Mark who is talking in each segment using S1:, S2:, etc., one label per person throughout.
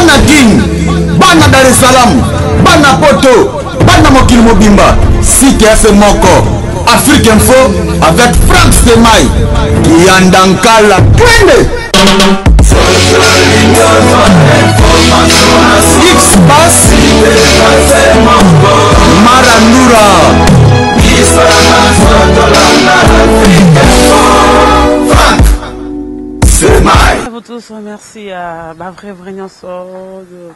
S1: Bana Kin, bana Dar es Salaam, bana Poto, bana mokili mobimba, site ya se moko. Afrique Info avec Franck Stemay. Kiyanda Nkala, twende! X-Pass, Marandura.
S2: À vous tous, merci à ma vraie vraie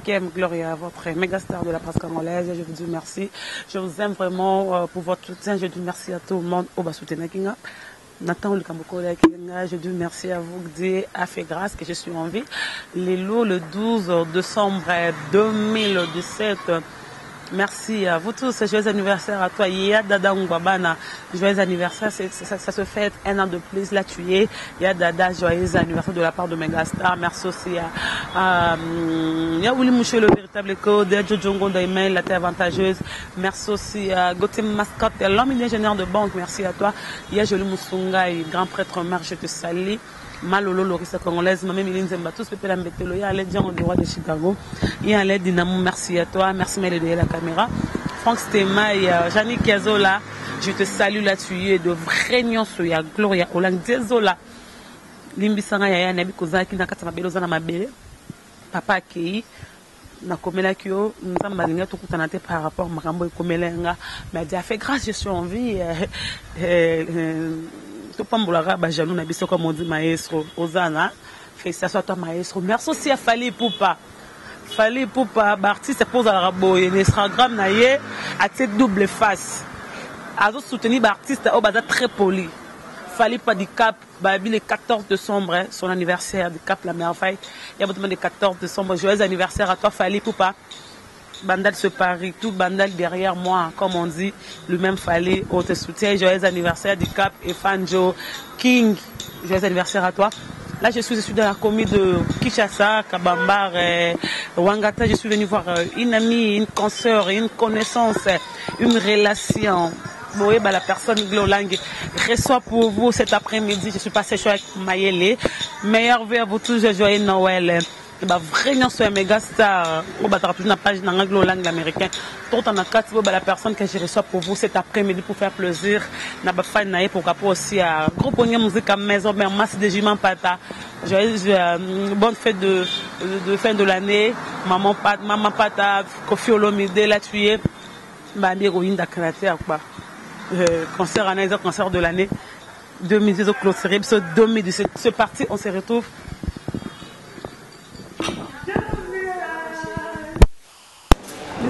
S2: Kem Gloria, votre méga star de la presse congolaise. Je vous dis merci. Je vous aime vraiment pour votre soutien. Je dis merci à tout le monde. Oyo basoutenaki nga. Nathan Lukambokola, je dis merci à vous. Dieu a fait grâce que je suis en vie. Lelo, le 12 décembre 2017. Merci à vous tous. Joyeux anniversaire à toi. Ya Dada Ngwabana. Joyeux anniversaire. Ça se fait un an de plus. Là, tu es. Ya Dada, joyeux anniversaire de la part de Megastar. Merci aussi à Ya Willy Mouché, le véritable code. Jojo Ngonda Email, la terre avantageuse. Merci aussi à Gauthier Mascotte, l'homme ingénieur de banque. Merci à toi. Ya Jolie Moussunga, grand prêtre mère, je te salue. Malolo Lorissa congolaise, Mamé Miline Zemba, tous Pépé Lambetelo, Ya Alain Dian, le roi de Chicago, Ya Alain Dinamo, merci à toi, merci Mélé de la caméra. Franck Stema, ya Jannick Kiazola, je te salue là, tu es de vrai nyonso, ya Gloria Olang Diezola. Limbisanga yaya nayebi kozalaki na kati ya mabele, oza na mabele. Papa akei, nakomelaki yo, Nzambe alingi tokutana te par rapport makambo ekomela nga, mais Dieu a fait grâce, je suis en vie. Topambolaka bajaloux na biso comme on dit maestro. Ozana, félicitations à toi maestro. Merci aussi à Fally Ipupa. Fally Ipupa, ba artiste mpo ozalaka boye na Instagram na ye atie double face. Azo soutenir ba artiste oyo baza très poli. Fally Ipupa du Cap, babi le 14 décembre, hein, son anniversaire du Cap la merveille. Ya botoma le 14 décembre. Joyeux anniversaire à toi Fally Ipupa. Bandal se Paris, tout Bandal derrière moi, comme on dit, le même Fally, on te soutient. Joyeux anniversaire du Cap et Fanjo King, joyeux anniversaire à toi. Là, je suis dans la commune de Kinshasa, Kabambar, Wangata. Je suis venue voir une amie, une consoeur, une connaissance, une relation. Bon, bah, la personne Glolang reçoit pour vous cet après-midi. Je suis passée chez Mayele. Meilleur vœu à vous tous, joyeux Noël. Ba vrai nyonso ya méga star oyo bataka toujours na page na nga Glolang l'américain, tota na kati oyo ba la personne que je reçois pour vous cet après-midi pour faire plaisir na bafan na ye, pourquoi pas aussi à groupe Onye Musique Maison Mère, Masse de Jiman Pata. Joyeuse bonne fête de fin de l'année, maman Pat, maman Pata, Kofi Olomide, là tu es bambi ekoyinda caractère quoi. Concert en eza concert de l'année 2010 clôturé biso 2017. C'est parti, on se retrouve.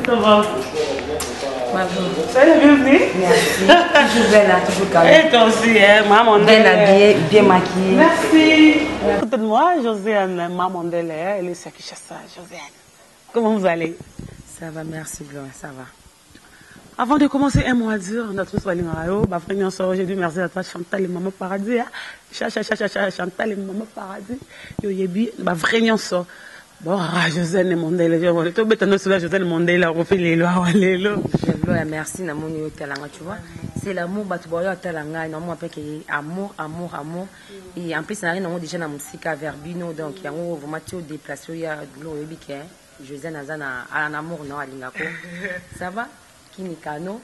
S2: Ça va?
S3: Bonjour.
S2: Salut, bienvenue.
S3: Merci. Toujours belle, hein, toujours calme.
S2: Et toi aussi, hein, maman.
S3: Bien habillée, bien maquillée.
S2: Merci. Écoute de moi, Josiane, maman Mondele, elle est sur Kinshasa. Josiane, comment vous allez?
S3: Ça va, merci Gloria, ça va.
S2: Avant de commencer, un mot à dire, notre soir, bah, frère, j'ai dit merci à toi, Chantal et Maman Paradis. Hein. Cha, cha, cha, cha, cha, Chantal et Maman Paradis. Yo, yebi, bah, frère, bon, ah, Josiane Mondele, je vois, tout bête, nous, Josiane Mondele, on fait les lois, les lois.
S3: Gloria, merci, namoni yo talanga, tu vois. C'est l'amour, bah, tu vois, yo talanga, non, moi, après, amour, amour, amour. Et en plus, on a déjà na musika vers bino, donc, yango, vraiment, tu déplacé, ya, Gloria, yebi, ke, Josiane, aza na, en amour, non, alingako. Ça va? Kinikano,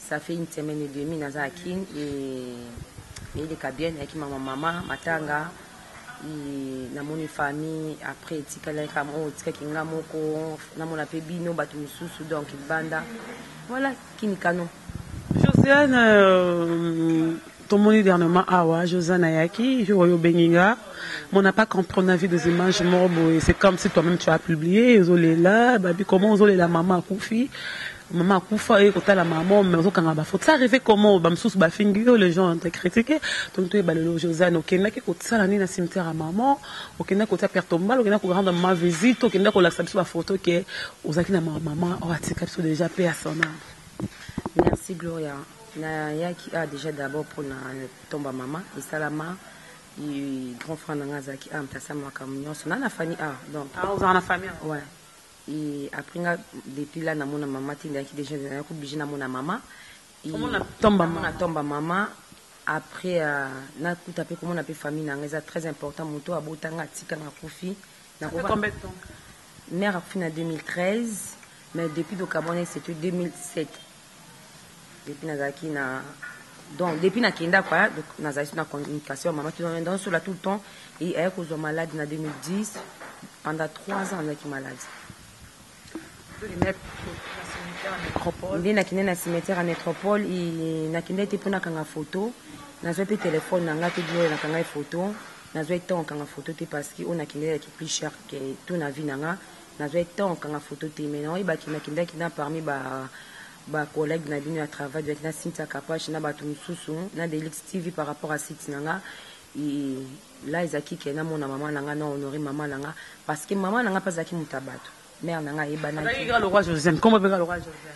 S3: ça fait une semaine et demie, naza à Kin, et eleka bien, nayaki mama mama matanga, namoni famille, après etikali oyo etikaki nga moko, namona mpe bino bato mosusu, donc libanda, voilà, Kinikano.
S2: Josiane, tomoni dernièrement awa Josiane ayaki jour oyo obengi nga, mais on n'a pas compris, on a vu des images moko boye, c'est comme si toi-même tu as publié, ozolela babi comment ozolela mama akufi, mama akufa, oye kotala mama, mais ozokanga bafoto. Ça arrivé comment? Bamosusu bafingi yo, les gens ont critiqué. Donc toyeba lelo, Josiane, okendaki kosala nini na cimetière ya mama? Okendaki kotia pierre tombale, okendaki korendre mama visite, okendaki kolakisa biso bafoto ke ozalaki na mama oyo atika biso déjà mpe ya son âme?
S3: Merci Gloria. Nayaki déjà d'abord mpona tomba mama esalama, grand frère na nga azalaki a moto asala makambo nyonso na famille a, donc
S2: Ah, ozala na famille?
S3: Ouais, et après nga depuis là namona mama te, ndayaki déjà, nayaki obligé namona mama.
S2: Omona tomba mama.
S3: Namona tomba mama, après nakuta mpe komona mpe famille na nga, eza très important, moto abotanga atikanga akufi.
S2: Ça fait combien de temps?
S3: Mère akufi na 2013, mais depuis tokabwana c'était 2007. Depuis nazalaki na, donc depuis nakenda quoi, donc nazalaki na communication ya mama, tozola tout le temps. Et aye kozwa malade na 2010, pendant 3 ans azalaki malade. Nde nakende na cimetière ya Métropole, nakende te mpo nakanga photo. Nazwa mpe telefone na nga te, oyo nakanga ye photo. Nazwa temps okanga photo te parce que oyo nakendelaki plus cher que tout na vie na nga. Nazwa temps okanga photo te, mais naoyebaki nakendaki na parmi ba bacollègue na bino ya travail, tozalaki na Cynthia Kapache na bato mosusu na Delix TV par rapport à site na nga. Là ezalaki ke namona mama na nga, na honore mama na nga, parce que mama na nga mpe azalaki moto ya bato. Mère na nga ayebanaki.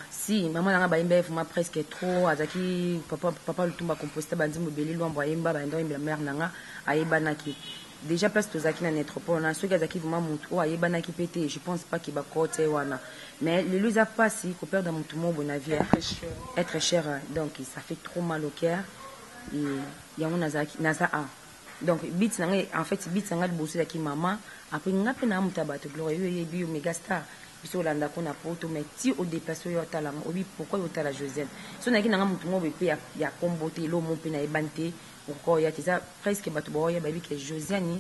S3: Si mama na nga bayemba vraiment presque trop, azalaki papa, papa Lutumba, compositeur banzembo ebele, Lwambo ayemba, bayenda oyembela. Mère na nga ayebanaki déjà place tozalaki na Métropole na. Soki azalaki vraiment motu oyo ayebanaki mpe te, je pense pas ke bakote wana. Mais lelo eza mpasi koperdre motu moko boye na vie, être cher, donc ça fait trop mal au cœur. Yango nazalaki naza a, donc but na ngai, en fait but na ngai liboso ezalaki mama. Après nga mpe na moto ya bato. Gloire, yo oyebi, yo méga star, biso olanda ko na poto, mais ti odéplace oyo otalanga, oyebi pourquoi otala Josiane. So nayaki nanga motu moko boye mpe ya kombo te, elo mo mpe nayebani te, okoka oya te. Eza presque bato baoya, bayebi ke Josiane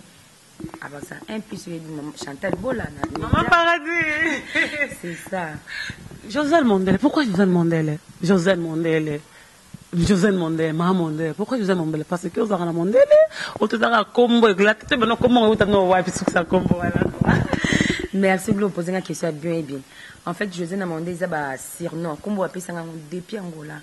S3: abakisa un plus, oyebi Chantal Bola.
S2: Maman Paradis.
S3: C'est ça.
S2: Josiane Mondele, pourquoi Josiane Mondele? Josiane Mondele, Josiane Mondele, Mama Mondele. Pourquoi Josiane Mondele? Parce que ozalaka na mondele, otozalaka kombo eglate te bano kombo euta no wapi, sukisa kombo wana?
S3: Merci Glo, poser nga question bien et bien. En fait, Josiane Mondele eza ba surnom, kombo bapesanga yango depuis Angola.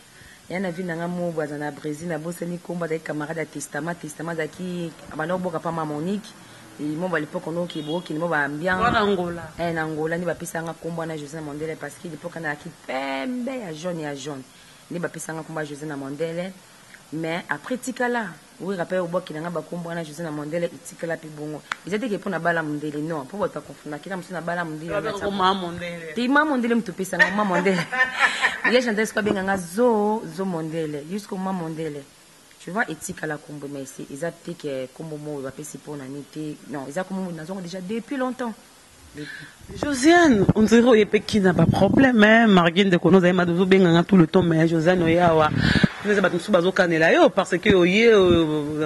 S3: Ya na vie na nga mo aza na Brésil, nabosani kombo, azalaki camarade ya Testament. Testament azalaki banda koboka pa ma Monique mo ba l'époque onoki bokende mo baambiance.
S2: Wana Angola.
S3: Eh, na Angola nde bapesanga kombo wana Josiane Mondele, parce que l'époque nazalaki pembe ya jaune ya jaune, nde bapesanga kombo ya Josiane Mondele. Mais après etikala oyeka mpe obwakela nga bakombo wana Josiane Mondele, etikala mpe bongo. Eza teke mpo na bala mondele, non, mpo bato bakonfondaki na mosu na bala mondele.
S2: Mama Mondele.
S3: Te, ma mondele moto opesanga ma mondele ye Chantal siko abenganga zo zo mondele jusqu'au ma mondele, tu vois. Etikala kombo, mais eza te ke kombo moko bapesi mpo na nini te, non, eza kombo nazongo déjà depuis longtemps.
S2: Josiane, on dirait oye mpe kina baproblème margi ndeko no ozali mado ozobenganga tout le temps, mais Josiane oye awa eza bato mosusu bazokanela yo parce que oye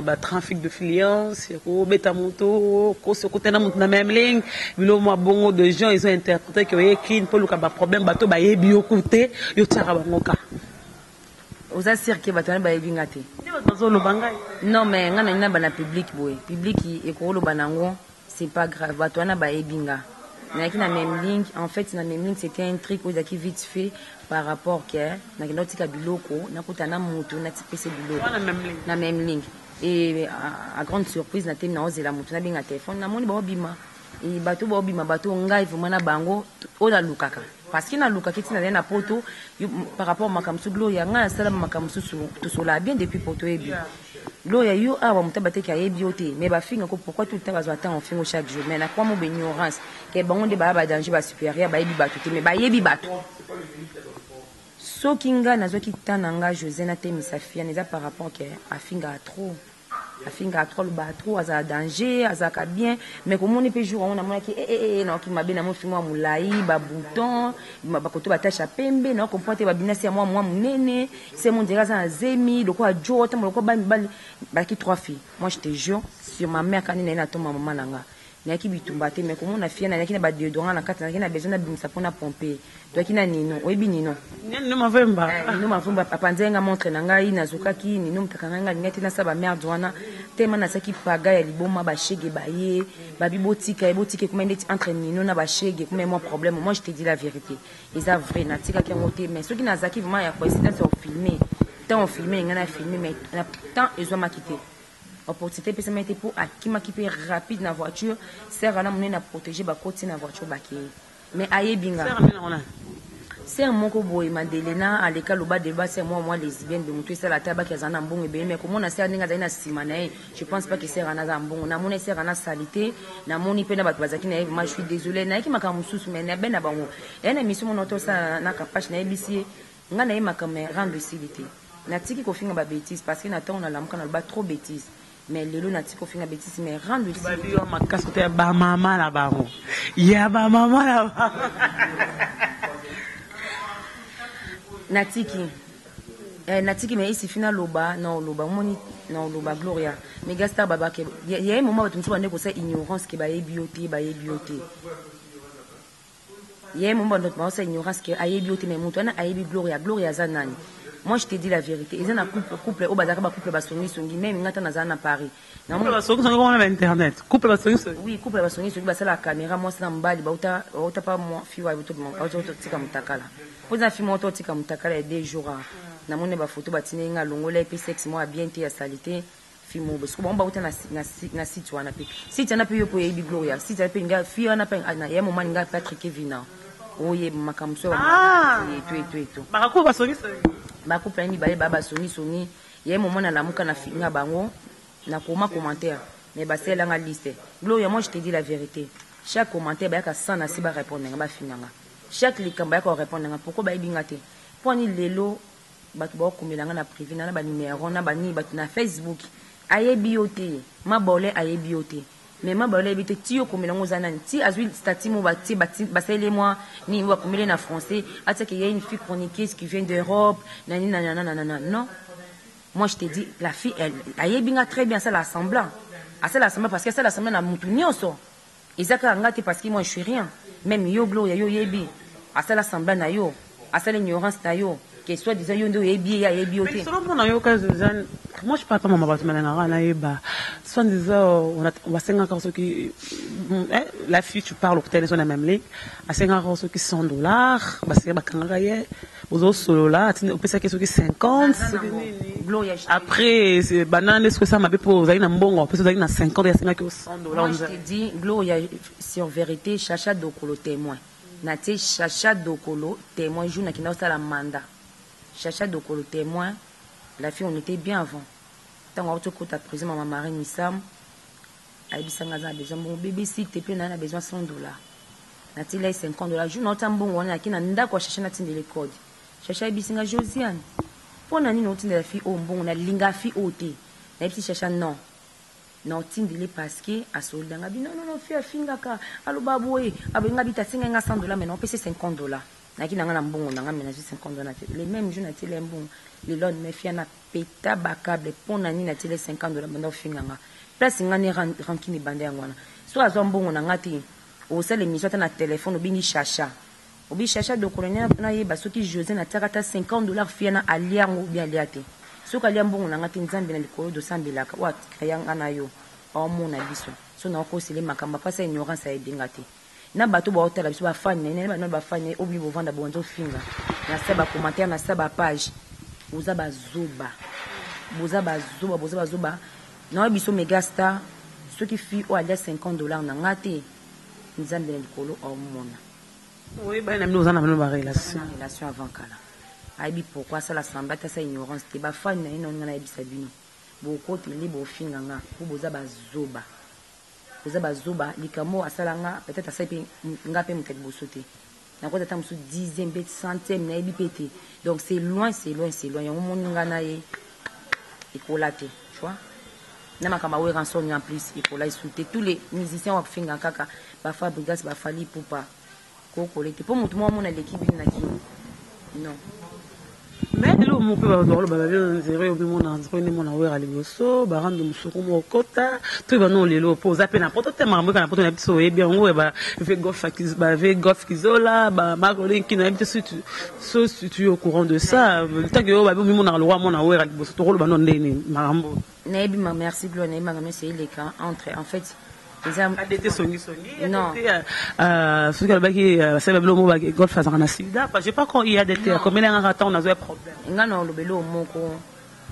S2: batrafic d'influence, kobeta moto, kosi okutana moto na même ligne, bilo mwa bongo. De gens, ils ont interprété ke oye kine mpo luka baproblème, bato bayebi yo ku te, yo tiaka bango ka.
S3: Oza sûr ke bato wana bayebi nga te?
S2: Nde bato bazoloba ngai.
S3: Non, mais nga nalingi na bana public boye, public ekoloba nango, c'est pas grave. Bato wana bayebi nga nayaki na même ligne. En fait, na même ligne, c'était un truc oyo ezalaki vite fait par rapport ke nakenda kotika biloko, nakuta na motu natipese biloko.
S2: Wana même ligne.
S3: Na même ligne. Et à grande surprise, natemi naozela motu, nabenga telefone, namoni baobima. E bato baobima, bato ngai vraiment na bango oyo nalukaka, parce que nalukaki ntina nazali na poto par rapport makambo mosusu. Gloria, ngai nasala makambo mosusu, tosolaa bien depuis poto. Oyebi Gloria, yo awa moto abateki ayebi yo te, mais bafingako pourquoi? Tout le temps bazwa ntango ofingo chaque jour, mais nakwa mo baignorance ke bango nde baya badanger, basupérieur, bayebi bato te, mais bayebi bato. Soki ngai nazwaki temps na nga José natemisa fiane, eza par rapport ke afingaka trop, afingaka trop, alobaka trop, azala danger, azalaka bien. Mais komoni mpe jour yango namonaki naoki mabe, namoni fi mwa molai, babouton, bakoto, batache ya pembe, nao comprendre te, babinasi ya mwa mwa monene, se mon dirait aza na zemi lokola jo ntango lokola bani mibali balaki trois filles. Moi, je te jure sur ma mère, kani naye natoma mama na nga, nayaki bitumba te, mais komona fie, nayaki na badéodorant na kati, nayaki na besoin nabimisa mpona pompe. Toyaki na Nino, oyebi Nino?
S2: Nino Mavemba.
S3: Nino Mavemba apanzaki nga montre na ngai, nazokaki. Nino mutaka ngai, ngai alingaki te nasala bamerde wana tema, nasalaki paga ya liboma. Bashege baye babi botika ye, botika ekoma ndeti entre Nino na bashege, ekoma mwa problème. Moi, je te dis la vérité, eza vrai, natikaki yango te. Mais soki nazalaki vraiment ya coïncidence ya ofilme, ntango ofilme ngai na filme, mais na temps ezwamaki te, opportunité epesamaki te, mpo akimaki mpe rapide na voiture. Sere wana monene aprotege, bakoti na voiture, bakei, mais ayebi nga. Sere moko boye Madelena aleka loba deba, sere mwa mwa lesbienne de motu esala ata baki aza na mbongo ebele. Mais komona sere ndenge azali na nsima na ye, je pense pas que sere wana aza na mbongo. Namoni sere wana asali te, namoni mpe na bato bazalaki na ye. Vraiment, je suis désolé, nayaki makambo mosusu, mais nabe na bango eya na émission mona tosala na Kapache. Nayebisi ye ngai naye makambo ya rando esili te, natiki kofinga babétise, parce que na ntango nalamuka naloba trop bétise. Mais lelo natiki kofinga betise, mais rendre aussi.
S2: Babi yo makasi te ya ba mama na bango. Ya ba mama na bango.
S3: Natiki. Eh, natiki mais isifi naloba na oloba omoni na oloba Gloria Megastar babake ya ye moma bato mosusu bande kosala ignorance ke bayebi yo te, bayebi yo te. Ye moma bato baosala ignorance ke ayebi yo te, mais moto wana ayebi Gloria. Gloria aza nani? Moi, je te dis la vérité, eza na couple, couple oyo bazalaka bacouple basongisongi. Même nga ta nazala na Paris.
S2: Couple basongisongi komona na internet, couple basongisongi.
S3: Oui, couple basongisongi, basalaka caméra, mwasi na mobali bauta bauta pa mwa fi wa otika motakala mpo eza fi moko to otika motakala ya 2 jours. Namoni bafoto batindeli nga, alongola ye mpe sexe moko ya bien te, ya saleté. Fi moko boye siko bango bauta na site wana mpe site wana mpe yo mpo oyebi Gloria, site wana mpe nga fi wana mpe ya momani nga Patrick Kevina oyeba makambo so eto eto eto.
S2: Bakakuba basongisongi.
S3: Bacouple ya mibale baa basongisongi. Ye momo nalamuka na finga bango, nakoma commentaire mais basalelanga liste. Gloria, moi je te dis la vérité, chaque commentaire bayaka sans na si barépondre nga, bafinga nga, chaque likambo bayaka korépondre nga. Pourquoi bayebi nga te? Mpo ani lelo bato baokomela nga na privé na banimero na banini, bato na Facebook ayebi yo te, mabole ayebi yo te, mais mabole ayebi te ti yo okomela ngo oza nani, ti azwi statut mo batie basaleli mwa nini, bakomeli na français, atiaki ya une fille chroniqueuse qui vient d'Europe nani nanananana. Non, moi je te dis, la fille, elle ayebi nga très bien. Asala semblant, asala semblant parce que asala semblant na mutu nyonso, eza kaka nga te, parce que moi je suis rien. Même yo Gloria, yo oyebi, asala semblant na yo, asala ignorance na yo ke soit disant yo nde oyebi ye, ayebi yo te.
S2: Solo mona yo ka Josiane, moi je parle pas mama bato malingaka nayeba soit disant basengaka soki la fille tu parles okutani so na même ligne, asengaka soki 100 $, basenga bakangaka ye, ozosolola, opesaki soki 50, soki nini.
S3: Gloria.
S2: Après banana nde soki osala mabe mpo ozali na mbongo, apesi ozalaki na 50, asengaki yo 100 $.
S3: Moi je te dis, Gloria, sur vérité, Chacha Dokolo témoin, natie Chacha Dokolo témoin, jour nakenda kosala mandat, Chacha Dokolo témoin. La fille, on était bien avant. Ntango auti okota prison, mama Marie Misam ayebisanga aza na besoin mbongo, bebe s'il te plaît, naa na besoin 100 $. Natili ye 50 $. Jour naota mbongo wana, naki na ndako ya Chacha, natindeli code. Chacha ayebisinga: "Josiane, mpo na nini otindela fille oyo mbongo? Nalinga fille oyo te." Nayebisi Chacha: "Non, naotindeli parce que asolidanga bi." "Non, non, non, fille afingaka, aloba boye, abenga bi tasinga nga 100 $, mais naopesi 50 $." Nayaki na nga na mbongo na nga, mais nazwi 50 $ te. Le même jour natili ye mbongo, lelo mais fille ana peta bacâble. Mpo na nini natili 50 $? Banda ofinga nga, place nga ne rancune ebanda yango wana. So azwa mbongo na nga te, osala émission ata na telefone, obengi Chacha, obi Chacha Dokolo, nayeba soki José natiaka ata 50 $, fille na alia yango obi alia te. Soki alia mbongo na nga te, Nzambe na likolo dosambelaka oyo akrea nga na yo aomona biso. So naokosele makambo apasi ya ignorance, ayebi nga te na bato baotala biso, bafani na ye na bafani na ye obi bovanda bonza ofinga na sa bacommentaire na sa bapage. Boza bazoba, boza bazoba, boza bazoba. Naoyebi biso Megastar, soki fille oyo alia 50 $ na nga te, Nzambe na likolo aomona.
S2: Oyebani na bino, oza na bino barelation?
S3: Relation avant kala. Ayebi pourquoi asala semblant te, asala ignorance te. Bafani na ye na oninga, nayebisa bino, bokoteli bofinga nga mpo boza bazoba, boza bazoba. Likambo asala nga, peut-être asali mpe nga mpe moto ya liboso te, nakota ata mosusu dixième mpe centième, nayebi mpe te. Donc c'est loin, c'est loin, c'est loin. Yango moni nga na ye ekola te, tu vois, na makambo ya Werrason en plus ekola esu te. Tous les musiciens wakofinga kaka baFabregas, baFally Ipupa, kokola te mpo motu moko amona eleki bino na kini, non.
S2: Mais eloko moko mpe bato bakoloba babe nzere obimona nzere nde mona Wera liboso barando mosuku moko okota toyeba no lelo mpo oza mpe na poto te. Makambo eka na poto na biso oyebi yango ya bave Golf Kizola, bamakolinki, nayebi te so tu es au courant de ça. Tant que oyo babe omimonaka lokwa mona Wera liboso, tokoloba no ndeni makambo?
S3: Nayebi ma, merci Gloire. Nayebi makambo nyonso eleka entre, en fait eza
S2: ADT songisongi.
S3: Non.
S2: Soki alobaki basali babilo mo Golf azalaka na sida, je pas quand il y a ADT akomeli yangaka ntango nazwa problème.
S3: Nga na olobeli oyo moko,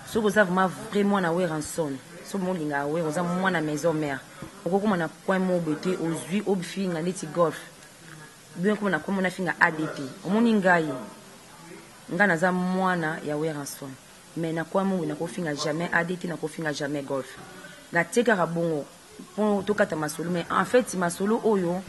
S3: soki oza vraiment vrai mwana Werrason, soki molingaka Wera, oza mwana maison mère, okokoma na coin moko boye te, ozwi ofinga neti Golf bien, koma na coin moko nafinga ADT. Omoni ngai, ngai naza mwana ya Werrason, mais na coin moko nakofinga jamais ADT, nakofinga jamais Golf. Natie kaka bongo mpo tokata masolo, mais en fait masolo oyo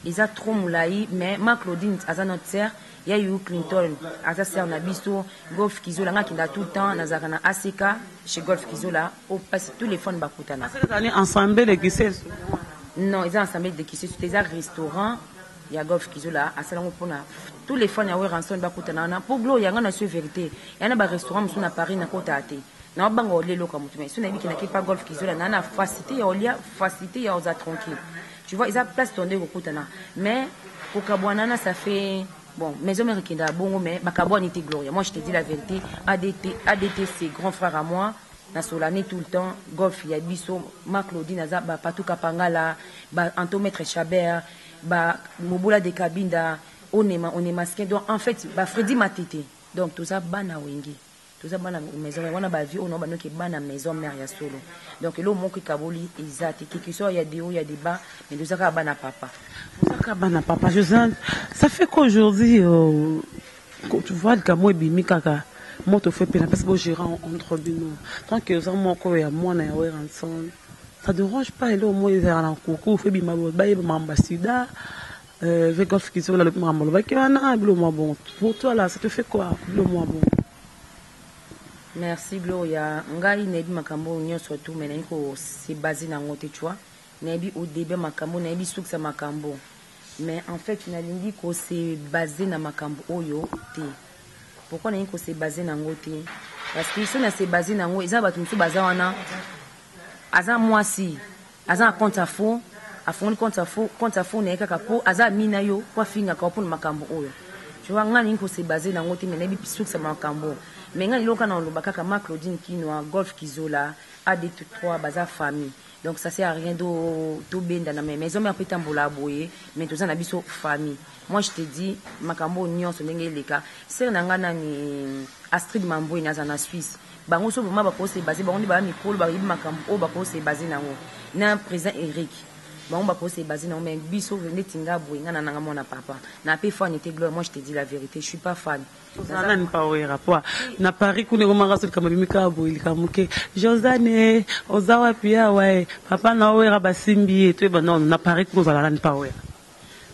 S3: Eza trop mulayi mais ma Claudine aza notre sœur ya you Clinton aza sœur na biso Golf Kizola nga kenda tout le temps nazalaka na ACK chez Golf Kizola au passe tous les fans bakutana.
S2: ACK ezali ensemble de Kisesu?
S3: Non, eza ensemble de Kisesu te, eza restaurant ya Golf Kizola asala ngo pona tous les fans ya Werrason bakutana wana po Gloria nga na suis vérité ya na ba restaurant mosusu na Paris nakota te na banga olia eloko ya motu mais soki nayebi ke nake pa Golf Kizola na na facilité ya olia facilité ya oza tranquille. Tu vois, eza place tonde kokutana. Mais kokabwana na ça fait bon, maison mère ekenda bongo mais bakabwani te Gloria. Moi je te dis la vérité, ADT ADT c'est grand frère à moi. Na solani tout le temps, Golf ya biso, ma Claudine aza ba Patou Kapangala, ba Anto Maître Chabert, ba Mobola de Kabinda, Onema Onemaskin. Donc en fait, ba Freddy Matete. Donc toza bana Wenge. Toza bana maison mère wana ba vie oyo banoki bana maison mère ya solo. Donc eloko moko ekaboli eza te, quelque soit ya des hauts ya des bas, mais toza kaka bana papa.
S2: Toza kaka bana papa. Josiane, ça fait qu'aujourd'hui tu vois likambo ebimi kaka moto fo epela mpasi bogérant entre bino tant que oza moko ya mwana ya Werrason, ça dérange pas eloko moko ezalaka na nkuku fo ebima bayeba makambo ya sida Golf Kizola alobi makambo alobaki wana bilo mwa bon. Pour toi là, ça te fait quoi bilo mwa bon?
S3: Merci Gloria. Ngai nayebi makambo nyonso tu mais nayebi ko se baser nango te, tu vois. Nayebi au début makambo, nayebi sukisa makambo. Mais en fait nalingi ko se baser na makambo oyo te. Pourquoi nalingi ko se baser nango te? Parce que so na se baser nango eza bato mosusu baza wana aza mwasi, aza na compte ya faux, afungoli compte ya faux, compte ya faux na ye kaka po aza ami na yo po afingaka yo mpona makambo oyo. Tu vois, ngai nalingi ko se baser nango te mais nayebi sukisa makambo. Mais ngai eloko na oloba kaka ma Claudine Kinwa, Golf Kizola, AD3 baza famille. Donc ça sert à rien do tobenda na maison mère pe tambola boye mais toza na biso famille. Moi je te dis makambo nyonso ndenge eleka. Sœur na nga nani Astrid Mambwe naza na Suisse. Bango so vraiment bako se baser bango nde ba mikolo ba yebi makambo oyo bako se baser nango. Na président Eric bango bako se baser nango mais biso neti nga boye nga na nanga mwana papa. Na pe fan te Gloire, moi je te dis la vérité, je suis pas fan.
S2: Ozala nani pa Wera po na Paris kuna ekomaka so likambo ebimi kaka boye likambo moke Josane oza wapi awa e papa na Wera basimbi ye toyeba nono na Paris kuna ozala nani pa Wera?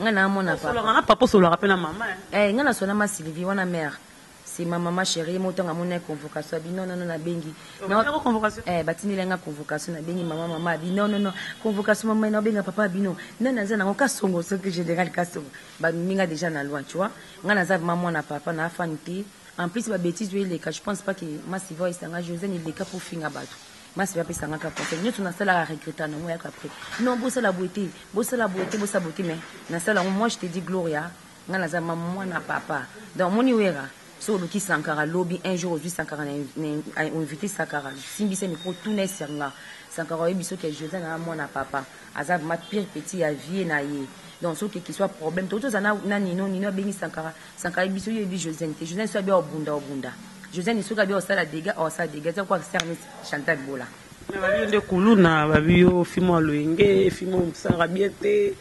S3: Nga na mona papa.
S2: Osolaka na papa, osolaka mpe na mama.
S3: Eh, nga na sola ma Sylvie wana mère. C'est ma maman chérie, mo tanga mona convocation abi non non non nabengi.
S2: Non, convocation.
S3: Eh, batindela nga convocation nabengi maman maman abi non non non convocation maman na benga papa abi non. Non naza nango kasongo soki général kasongo. Ba minga déjà na loin, tu vois. Nga naza vraiment mwana papa na fan te. En plus ba bêtises oyo eleka, je pense pas que ma Sylvie esanga Josiane eleka pour finga bato. Ma Sylvie apesanga ka conseil. Nyonso nasalaka regretter nango yaka après. Non, bosala boye te, bosala boye te, bosala boye te mais nasala yango. Moi je te dis Gloria, nga naza ma mwana papa. Donc moni Wera, so oluki Sankara lobi un jour ozwi Sankara na invité Sankara, simbisa micro tuna esanga. Sankara oyebi soki Josiane na mwana papa. Aza vraiment pire petit ya vie na ye. Donc soki qu'il soit problème, to toza na Nino, Nino abengi Sankara, Sankara yebi soki yebi Josiane te. Josiane soki abi obunda obunda. Josiane soki abi osala dégâts, osala dégâts. Eza kwa service Chantal Bola.
S2: Mais babi nde kuluna, babi yo fimo loyenge, fimo mosala bien te.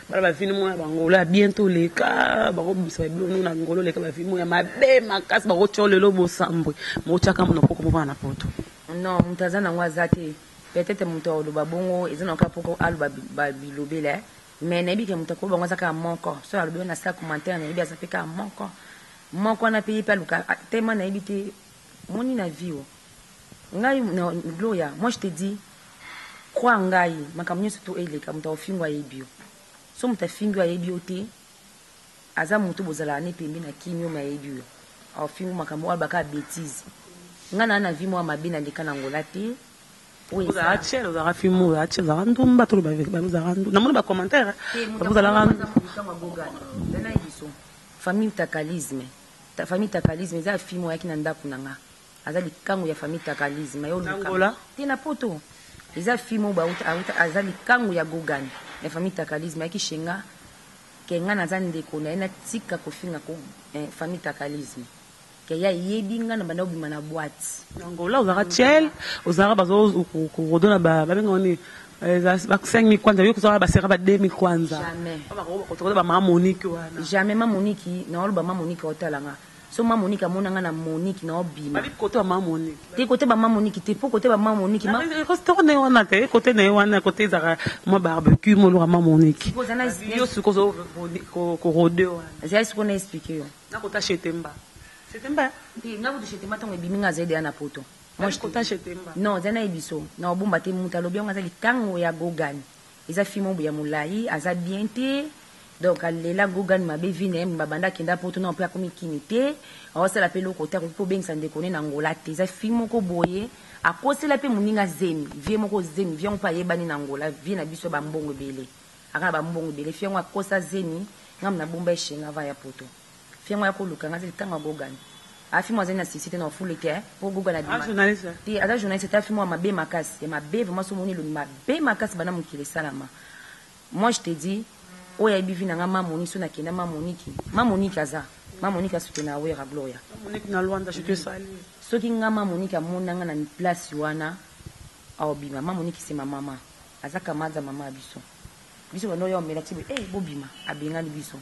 S2: Bala ba vino mona bangola bientôt leka, bango bisa ba bilo na ngolo leka ba vimo ya mabe makasi bango tio lelo bosambwe. Mo tiaka monoko ko mona na poto.
S3: Non, mutu aza nango aza te. Peut-être mutu aloba bongo eza na ka poko aloba ba bilobela. Mais nayebi ke mutu akoba bango aza kaka moko. So alobi na sa commentaire nayebi aza pe kaka moko. Moko wana pe ye pe aluka tellement nayebi te moni na vie o. Ngai na Gloria, moi je te dis crois ngai makambo nyonso to eleka mutu akofingo ayebi yo. So mutu afingi yo ayebi yo te, aza mutu bozalaka ne pembe na kimio mais ayebi yo. Akofingo makambo oyo alobaka bêtise. Ngai na na vie mwa mabe naleka na Angola te.
S2: Ozalaka tiel, ozalaka fimo, ozalaka tiel, ozalaka ndumba, toloba ozalaka ndumba. Namoni ba commentaire, ozalaka
S3: famille takalisme. Famille takalisme eza fimo oyaki na ndako na nga. Aza likangu ya famille takalisme. Yo
S2: luka.
S3: Te na poto. Eza fimo ba uta aza likangu ya Gogan. Ya famille takalisme ayaki shenga ke nga naza ndeko na ye na tika kofinga ko famille takalisme. Ke ya yebi nga na banda obima na boîte.
S2: Angola ozalaka tiel, ozalaka bazo kodona ba babenga oni ba 5000 kwanza yo kozalaka ba sera ba 2000 kwanza.
S3: Jamais.
S2: Ba ko ba mama Monique wana.
S3: Jamais ma Monique, na oloba ma Monique otalanga. So ma Monique amona nga na Monique na obima.
S2: Babi kote ba ma Monique.
S3: Te kote ba ma Monique te po kote ba ma Monique ma.
S2: Restaurant na ye wana te kote na ye wana kote ezaka mwa barbecue moloka ma Monique. Yo sikoyo ko rode wana.
S3: Ezali sikoyo na expliquer yo.
S2: Na kota chez Temba. Chez Temba?
S3: Te nga kutu chez Temba tango ebimi nga azali deja na poto.
S2: Moi je kota chez Temba.
S3: Non, zana yebiso. Na obomba te mutu alobi yango aza likango ya Gogan. Eza fille moko ya molayi, aza bien te. Donc alela Gogan mabe vie na ye banda akenda poto na pe akomi kini te. Aosala pe eloko te, akoki pe obengisa ndeko ne na Angola te. Eza fille moko boye akosela pe moninga zemi, vie moko zemi, vie yango pe ayebani na Angola, vie na biso ba mbongo ebele. Aka na ba mbongo ebele, fille yango akosa zemi, nga na bomba ye chez nga avant ya poto. Fille yango aya koluka nga ntango ya Gogan. Ah fille moko azali na sisi te na ofule te po Gogan abima. Te aza journaliste te, fille moko ya mabe makasi, ya mabe vraiment so moni elongi mabe makasi banda mokili esalama. Moi je te dis oyo ayebi vie na nga ma Monique so nakenda ma Monique, ma Monique aza, ma Monique asutena Wera Gloria.
S2: Ma Monique na Luanda je te salue.
S3: Soki nga ma Monique amona nga na place wana aobima, ma Monique c'est ma maman. Aza camarade ya mama ya biso. Biso banda oya omela ti boye eh bobima abengani biso.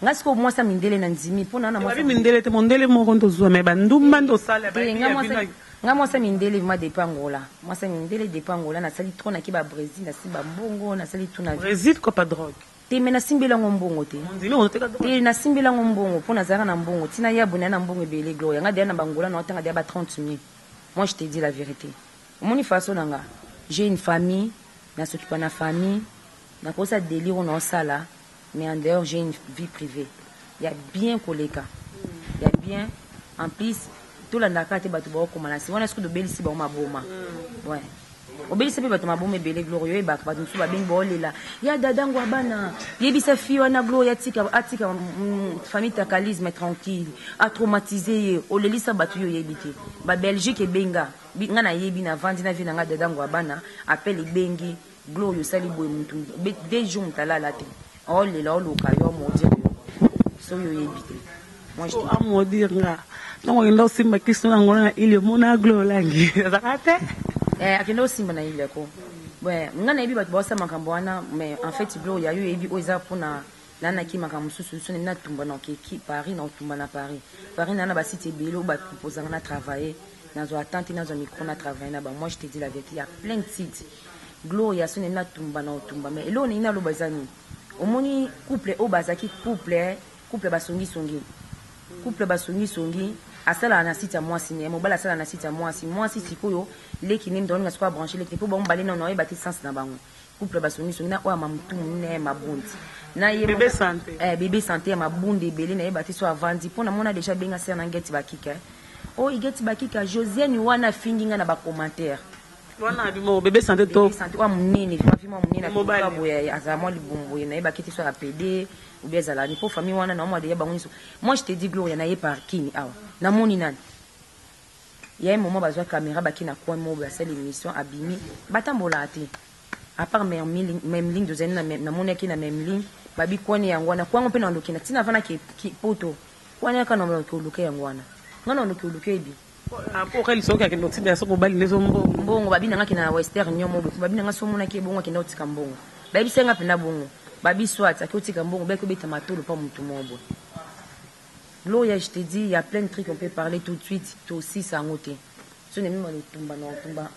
S3: Nga sikoyo mwasi ya mindele na ndimi po na na
S2: mwasi. Babi mindele te mondele moko nde ozua mais ba ndumba nde osala
S3: Te nga mwasi nga mwasi ya mindele vraiment depuis Angola. Mwasi ya mindele depuis Angola nasali trop nake ba Bresil nasimba mbongo nasali tout na vie.
S2: Bresil copa drogue.
S3: Te mais nasimbeli yango mbongo te.
S2: Ondimi oteka drogue.
S3: Te nasimbeli yango mbongo po nazalaka na mbongo ti naya boye naza na mbongo ebele Gloria nga dejà na ba Angola nao tanga dejà ba 30 mille moi je te dis la verite omoni façon na nga j'ai une famille na s'occupa na famille nakosa delire oyo naosala mais en dehors j'ai une vie privée ya bien koleka ya bien en plus tolandaka te bato baokoma na se wana soki tobelisi bango maboma ouais obelisa mpe bato maboma ebele gloria oyebaka bato mosusu babengi baolela ya dada ngwa bana yebisa fi wana gloria atika atika famille takalisme tranquille atraumatise ye olelisa bato yo oyebi te babelgique ebenga nga nayebi navandi na vie na nga dada ngwa bana appel ebengi gloria osali boye mutu deux jours moto alala te olela oluka yo amodire yo soki oyebi te.
S2: Moi je amodire nga ntango akenda osimba kisi na yango na ili omona glo olangi azalaka te.
S3: Eh, akenda osimba na ili yako ouais nga nayebi bato baosala makambo wana mais en fait gloria yo oyebi oyo eza mpona nanaki makambo mosusu so nemi natumba na okeki Paris na otumba na Paris Paris na na basite ebele oyo baproposanga na travailler nazwa attente nazwa micro na travailler na bango. Moi je te dis la vérité, il y a plein de sites gloria so nemi natumba na otumba mais eloko ndenge naloba eza nini omoni couple oyo bazalaki couple couple basongisongi couple basongisongi asalaka na site ya mwasi ne mobali asalaka na site ya mwasi mwasi sikoyo leki nde moto alinga sikoyo abranche leki mpo bango mibale nano ayeba te sens na bango couple basongisongi na oyo ya mamutu monene ya mabundi na ye
S2: bebe santé
S3: eh, bebe santé ya mabunda ebele nayeba te so avandi mpo namona deja abenga sere na ngeti bakika eh. Oyo igeti bakika Josiane wana afingi nga na ba commentaire
S2: wana abimo bebe santé to
S3: bebe santé oyo munene vraiment fille mwa munene atuka boye azala mwa libumu boye nayebaki te so ya pede ou bien ezala ni po famille wana na mwa deja bango nyonso. Moi je te dis Gloria na ye parking awa namoni nani ya un moment bazwa caméra baki na coin moko boye asali émission abimi batambolaka te à part même ligne tozali namonaki na même ligne babi kwani yango wana kwango mpe na loki na ntina avanda poto wana yaka na loki oluka yango wana nga na loki oluka ebi
S2: après lisoki akende otinda so mobali nde mbongo
S3: mbongo babi nanga kenda na western union mo babi nanga so omonaki ebongo akenda otika mbongo bayebisa nga mpenza bongo babi soit aki otika mbongo baki obeta matolo mpa motu moko boye. Gloria je te dis il y a plein de trucs on peut parler tout de suite tosisa yango te so nemema lotumba na otumba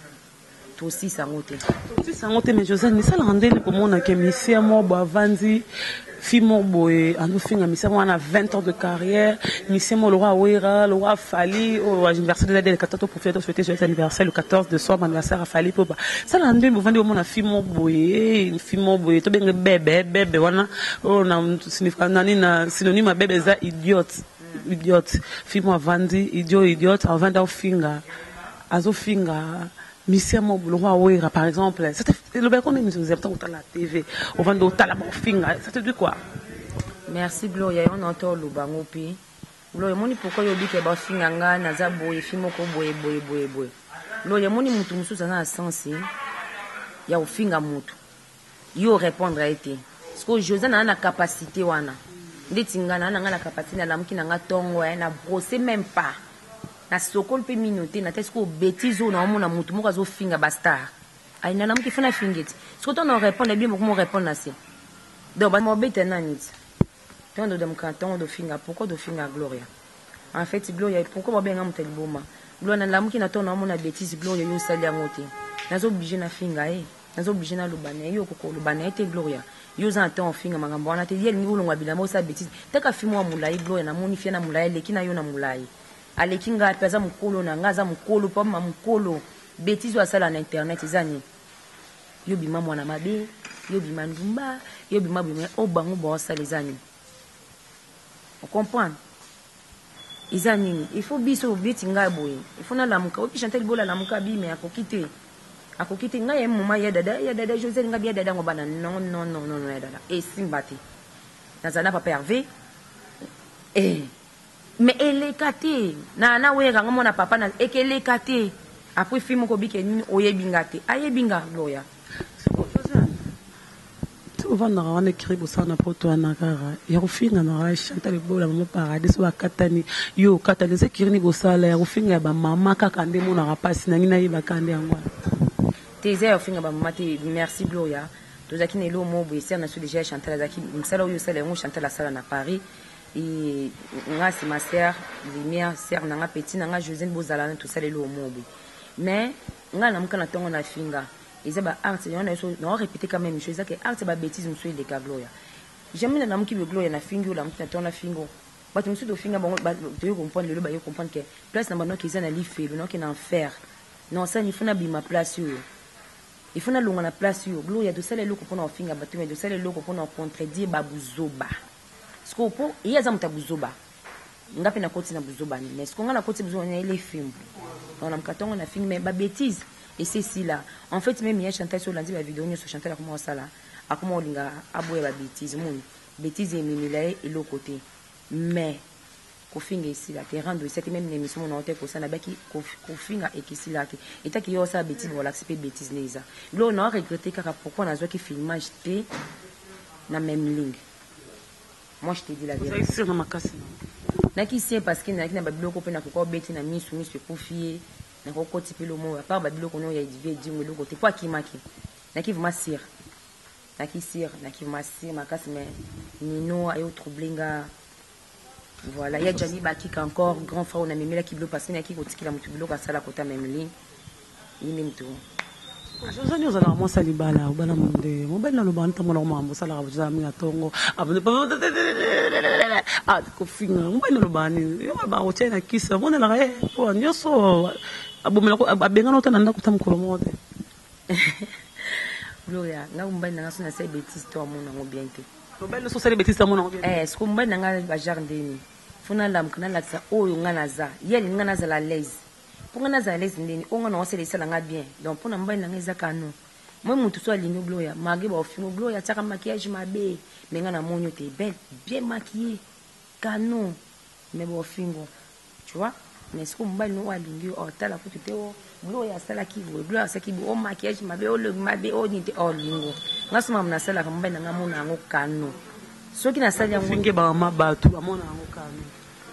S3: tosisa yango te.
S2: Tosisa yango te mais Josiane esalaka ndeni komona ke misia moko boye avandi fille moko boye azofinga misia moko wana 20 ans de carrière misia moko lokwa Wera lokwa Fally oyo anniversaire eza le 14 toprofite tosouhaite joyeux anniversaire le 14 décembre anniversaire ya Fally mpo salaka ndeni bovandi omona fille moko boye fille moko boye tobenge bebe bebe wana oyo na nani na synonyme ya bebe eza idiote idiote fille moko avandi idiot idiote avandi aofinga azofinga misia moko lokwa Wera par exemple elobaki nde miso nzela ntango otala TV ovandi otala baofinga ça te dit quoi?
S3: Merci Gloria yo na to oloba yango mpe Gloria omoni pourquoi yo obike bafinga nga naza boye fi moko boye boye boye boye Gloria omoni mutu mosusu aza na sensi ya kofinga mutu yo répondre ye te sikoyo José naa na capacité wana ndeti nga naa na nga na capacité nalamuki na nga ntongo na brosse même pas na sokoli mpe mino te na te sikoyo bêtise oyo naomona mutu moko azofinga bastar ayi nalamuki fo nafinga eti sikoyo ntango na répondre bien moko mo répondre na se donc bamobeta nani ti ntango dodamuka ntongo dofinga pourquoi dofinga Gloria. En fait Gloria pourquoi ba benga moto ya liboma? Gloria na lamuki na tongo na mona betise Gloria yo osali yango te. Nazo oblige na finga ye. Nazo oblige na loba na ye yo okoki koloba na ye te Gloria. Yo oza na temps ofinga makambo wana te. Ye alingi olongwa bilamba osala betise. Taka fille moko ya mulayi Gloria na moni fille na mulayi aleki na yo na mulayi. Aleki ngai pe aza mukolo na ngai aza mukolo pe ma mukolo. Betise oyo asala na internet eza nini? Yo bima mwana mabe, yo bima ndumba, yo bima bima oyo bango baosala eza nini? O comprendre? Eza nini? Il faut biso beti ngai boye. Il faut nalamuka. Oyebi Chantal Bola alamuka bi mais akoki te. Akoki te. Ngai ya moment ya dada, ya dada José ngai ya dada ngo bana non non non non ya dada. Esimba te. Nazala na papa Hervé. Eh. Mais eleka te. Na na wera nga mwana papa na ekeleka te. Après film moko bike nini oyebi nga te. Ayebi nga Gloria.
S2: Ovandaka wana ekiri bosala na poto wana kaka ya kofinga na Chantal Ebola mama paradis so bakatani yo okatani eza ekiri ni bosala ya kofinga ya bamama kaka nde emonaka mpasi nangi nayebaka nde yango wana
S3: te eza ya kofinga bamama te. Merci Gloria. Tozalaki na eloko moko boye sere na so déjà Chantal azalaki mosala oyo osala yango Chantal asala na Paris e nga c'est ma sœur lumière sœur na nga petit na nga Josine bozala na tosala eloko moko boye mais nga namuka na ntongo na finga eza ba acte yango na biso na répéter quand même chose eza ke acte ba bêtise mosusu eleka Gloria. Jamais na namuki boye Gloria na fingi oyo lamuki na ntongo na fingo bato mosusu tofinga bango toye comprendre lelo baye comprendre ke place na bango eza na lifelo naoke na enfer non sani il faut nabima place oyo, il faut nalongwa na place oyo. Gloria tosala eloko mpona kofinga bato mais tosala eloko mpona kocontredire babuzoba sikoyo mpo ye aza moto ya buzoba nga mpe nakoti na buzoba ni mais sikoyo nga nakoti buzoba na ele fimbu donc na mokatongo na fingi mais babêtise ese esila. En fait même ya Chantal so olandi bavideo nyonso Chantal akoma kosala akoma kolinga aboya babêtise moni bêtise ememela ye eloko te mais kofinga esila te rando esila te même na émission mona te kosala nabaki kofinga ekesila te etaki yo osala bêtise bolakisi mpe bêtise nde eza biloko na regrette kaka pourquoi nazwaki filmage te na même ligne. Moi je te dis la vérité.
S2: Ozalaki na makasi.
S3: Naki sie parce que nayaki na babiloko mpe nakoka obeti na misu misu ekufi ye nakokoti mpe lomo à part babiloko no ya edivie edingo eloko te mpo akimaki. Naki vraiment sire, naki sire, naki vraiment sire makasi mais Nino ayo trouble nga. Voilà, ya Jani Bakika encore grand frère on amemelaki biloko parce que nayaki kotikela moto biloko asala kota même ligne ye nde moto.
S2: Josani ozalaka mwasi ya libala obala monde mobali nalobaka ntango na makambo osalaka ozala mingi na ntongo kofinga mobali nalobaka nini yo alobaka kotia na kisi amonelaka ye po nyonso abengana ota na ndako ta mokolo moko te.
S3: Gloria nga mobali na nga so nasali bêtise to amona yango bien te.
S2: Mobali nyonso osali bêtise amona yango bien.
S3: Eh siko mobali na nga bajare ndeni fo nalamuka nalakisa oyo nga naza ye alingi nga nazala à l'aise mpo nga nazala à l'aise ndeni oyo nga naosala esala nga bien donc mpo na mobali na nga eza kano moi motu so alingi Gloria malgré baofingo Gloria atiaka maquillage mabe mais nga namoni yo te belle bien maquillée canon mais baofingo tu vois. Mais siko mobali no oyo alingi yo otala kutu te o Gloria asalaki boye Gloria asalaki boye o maquillage mabe olongi mabe o nini te olingo nga so makambo nasalaka mobali na nga amona yango kano soki nasali yango
S2: finge bamama bato bamona yango kano.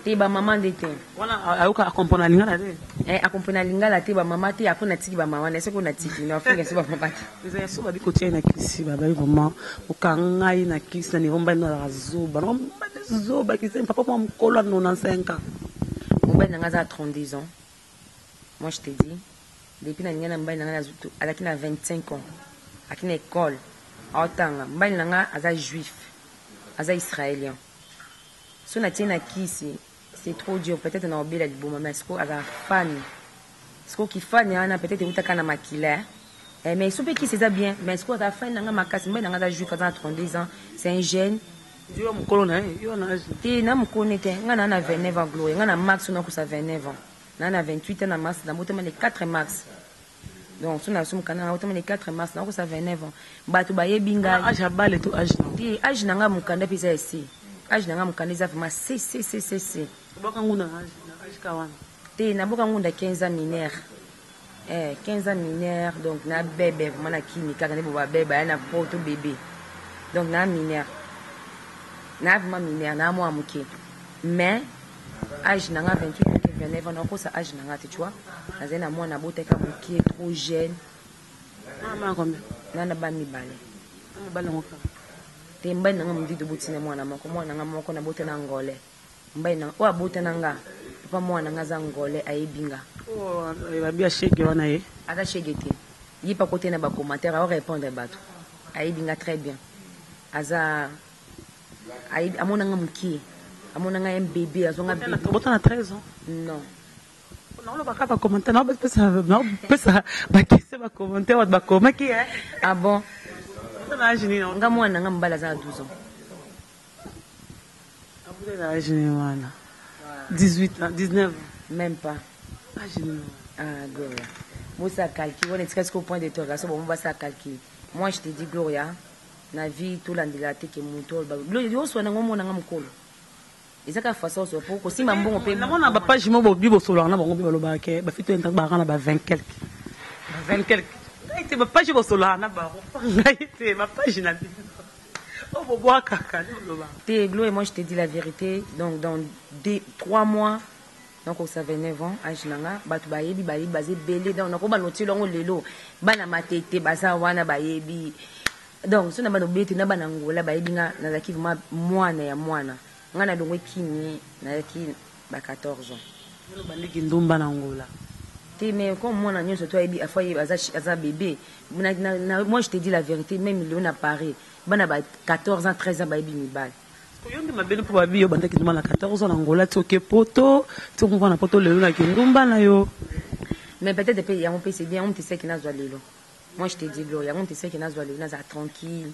S3: Te bamama nde te.
S2: Wana ayoka akomprendre lingala te.
S3: Eh, akomprendre lingala te bamama te apres natiki bamama na soki natiki na afinga so bamama te.
S2: Eza ya so babi kotia ye na kisi babai vraiment okanga ye na kisi na niveau mobali no azalaka zoba mobali zoba kisi papa mwa mokolo ya 95 ans.
S3: Mobali na nga aza 32 ans. Moi je te dis depuis nalinga na mobali na nga azalaki na 25 ans aki na école aotanga mobali na nga aza juif aza israélien so natie na kisi c'est trop dur peut-être na obela liboma mais siko aza fan siko kifani wana peut-être eutaka na makila. Eh, mais so mpe kisi eza bien mais siko aza fan na nga makasi mobali na nga aza juif aza na 32 ans c'est un jeune.
S2: Yo mokolo na ye yo na âge
S3: te na mokoni te nga na 29 ans Gloria nga na max nakosa 29 ans na 28 ans na mars nabotama le 4 mars donc so na so mokanda na botama le 4 mars nakosa 29 ans bato bayebi ngai.
S2: Âge ya bale to âge na
S3: te âge na nga mokanda mpe eza ya se âge na nga mokanda eza vraiment c c c c c.
S2: Obaka ngunda na âge ka wana.
S3: Te naboka ngunda 15 ans mineur eh, 15 ans mineur donc na bebe vraiment na kimi kaka nde bo babebe aya na poto bébé donc na mineur na vraiment mineur na mwa moke mais âge na nga 28 ke 29 ans nakosa âge na nga te tu vois nazali na mwana abotaka moke trop jeune.
S2: Mama combien?
S3: Na na bana mibale.
S2: Mobali yango kaka.
S3: Te mobali na nga mondido botina mwana moko mwana na nga moko nabota na angolais mobali na oyo abota na nga. Papa mwana nga aza angolais, ayebi nga.
S2: Oh, babi ya shege wana ye.
S3: Aza shege te. Ye pa kote na ba commentaire ao répondre bato. Ayebi nga très bien. Aza ayebi amona nga mokie. Amona nga un bébé, azonga bébé.
S2: Bota na 13 ans.
S3: Non.
S2: Naolobaka ba commentaire, naopesa ba question, ba commentaire bato bakomaki.
S3: Ah bon?
S2: Bota na age nini?
S3: Nga mwana nga mobali aza na 12 ans.
S2: Abuta na age nini wana? 18 ans, 19 ans.
S3: Même pas.
S2: Age nini?
S3: Ah, Gloria. Bosa calcul, wana etika sikoyo point d'interrogation, bango basala calcul. Moi je te dis Gloria, na vie tolandela te ke moto oloba. Gloria, yo oswana ngo omona nga mokolo. Eza kaka façon oswa po kosimba mbongo pe.
S2: Namona ba page mo bobi bosololaka na bango mpe balobaka ke ba fille to baka na ba 20 quelque. Ba 20 quelque. Ngai te ba page bosololaka na bango. Ngai te ba page na bino. Oh bobwakaka nde bolobaka.
S3: Te Gloria, moi je te dis la vérité, donc dans 2 3 mois nakokisa 29 ans age na nga, bato bayebi bayebi baza ebele, donc nakoba notiela yango lelo bana matete baza wana bayebi, donc so na bana obete na bana Angola bayebi nga, nazalaki vraiment mwana ya mwana nga na longwe kini nazalaki ba 14 ans.
S2: Yo obandiki ndumba na Angola?
S3: Te, mais comme mwana nyonso to ayebi afo ayebi aza, aza bébé na, na, na, moi je te dis la vérité, même lelo na Paris bana ba 14 ans 13 ans bayebi mibali.
S2: Yo nde mabe mpo babi yo bandaki ndumba na 14 ans na Angola, ti oke poto, ti okomona na poto lelo na kindumba na yo.
S3: Mais peut-être pe yango pe c'est bien, yango teseki nazwa lelo. Moi je te dis Gloria, yango teseki nazwa lelo, nazala tranquille,